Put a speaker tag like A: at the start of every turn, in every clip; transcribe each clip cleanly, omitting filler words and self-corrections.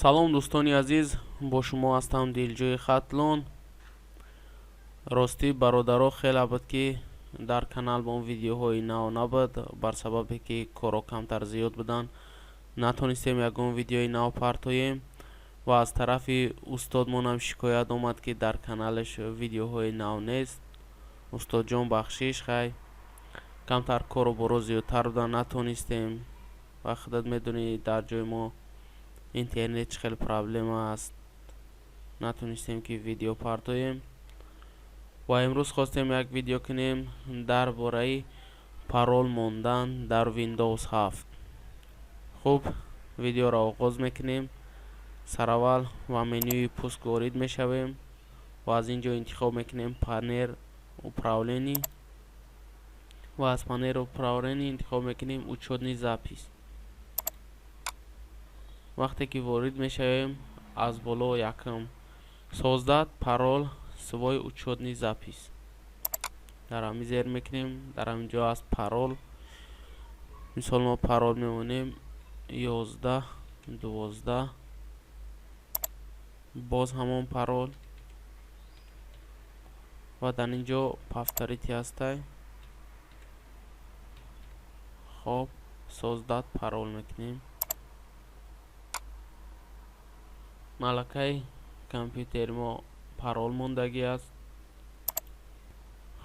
A: Салом, дӯстони азиз, бо шумо ҳастам Дилҷӯи Хатлон. Ростӣ, бародаро, хеле буд, ки дар канал бо видеоҳои нав набуд. Бар сабабе ки корҳо камтар зиёд буданд, натонистем ягон видеои нав партоем ва аз тарафи устодмонам шикоят омад, ки дар каналаш видеоҳои нав нест. Устодҷон, бахшиш, хай, камтар кору боро зиёдтар буда, натонистем. Ва худат медонӣ, дар ҷои мо интернет чӣ хел проблема аст, натонистем, ки видео партоем. Ва имрӯз хостем як видео кунем дар бораи парол мондан дар Windows 7. Хуб, видеоро оғоз мекунем. Сараввал ба менюи «Пуск» ворид мешавем ва аз ин ҷо интихоб мекунем «Панель управления» ва аз «Панель управления» интихоб мекунем «Учётный запись». Вақте ки ворид мешавем, аз боло якум «Создать пароль свой учётный запись», дар ҳамин зер мекунем. Дар ҳамин ҷо аст парол. Мисол, мо парол мемонем 11 12, боз ҳамон парол ва дар ин ҷо «Повторить» ҳастай. Хоб, «Создать пароль» мекунем. Малакаи компютери мо парол мондагӣ аст.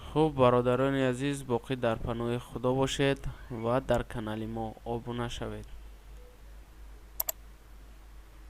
A: Хуб, бародарони азиз, боқӣ дар паноҳи Худо бошед ва дар канали мо обуна шавед.